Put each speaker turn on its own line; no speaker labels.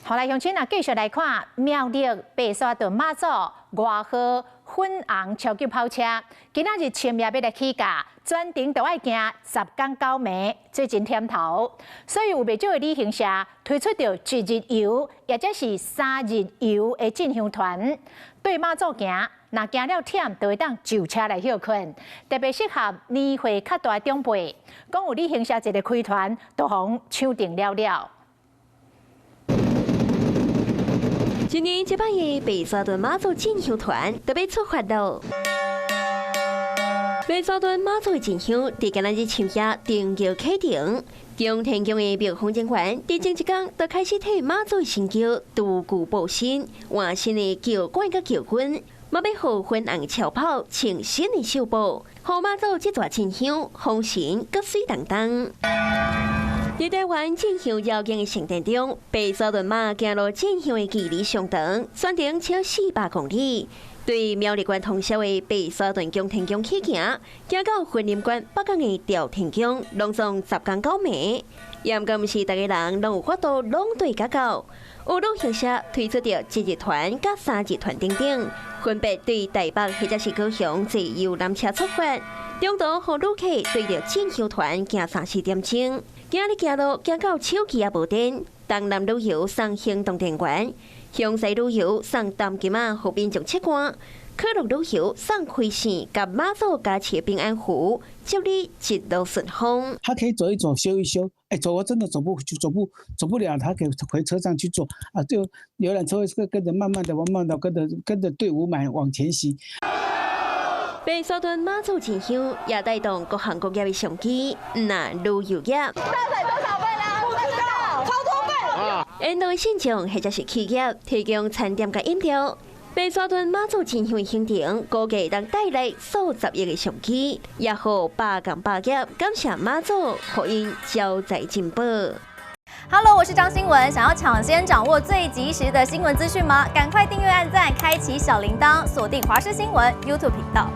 好來，鄉親啊，繼續來看苗栗白沙屯媽祖外號粉紅超級跑車，今仔日深夜欲來起駕，全程都愛行10工9暝，做真忝頭。所以有袂少的旅行社推出著一日遊，抑者是三日遊的進香團，對媽祖行，若行了忝，就會當就車來歇睏，特別適合年歲較大的長輩。講有旅行社一个開團，都予搶訂了了。
今年這擺的白沙屯媽祖進香團特別出發囉。白沙屯媽祖的進香，佇今仔日深夜登轎啟程。中天宮的廟方人員，佇前一工就開始替媽祖的神轎除舊佈新，換新的轎管佮轎棍，嘛欲予粉紅超跑穿新的繡布，予媽祖這逝進香，風神閣媠當當。佇台灣進香繞境的盛典中，白沙屯媽行路進香的距離上長，全程超400公里。對苗栗縣通霄的白沙屯莒天宮起行，行到雲林縣北港的朝天宮，攏總10工9暝。毋過毋是逐个人攏有法度攏綴甲到，有旅行社推出著一日團佮三日團等等，分別對台北或者是高雄坐遊覽車出發，中途予旅客綴著進香團行三四點鐘。今日行路行到手機也無電，東南旅遊送行動電源，雄西旅遊送澹金仔予民眾切歌，可樂旅遊送開線佮媽祖加持平安符，祝你一路順風。
他可以走一走，休一休。哎，走我真的走不走不走不了，他可以回車上去坐啊，就遊覽車會跟着慢慢的、慢慢的跟着跟着隊伍滿往前行。
白沙屯媽祖進香也帶動各行各業的商機，若旅遊業。
大腿多少份啊？不知道，超多份。
沿路信眾或者是企業提供餐點佮飲料。白沙屯媽祖進香的行程，估計能帶來數十億的商機，也予百工百業感謝媽祖，予𪜶招財進寶。
Hello，我是張新聞，想要搶先掌握最及時的新聞資訊嗎？趕快訂閱、按讚、開啟小鈴鐺，鎖定華視新聞 YouTube 頻道。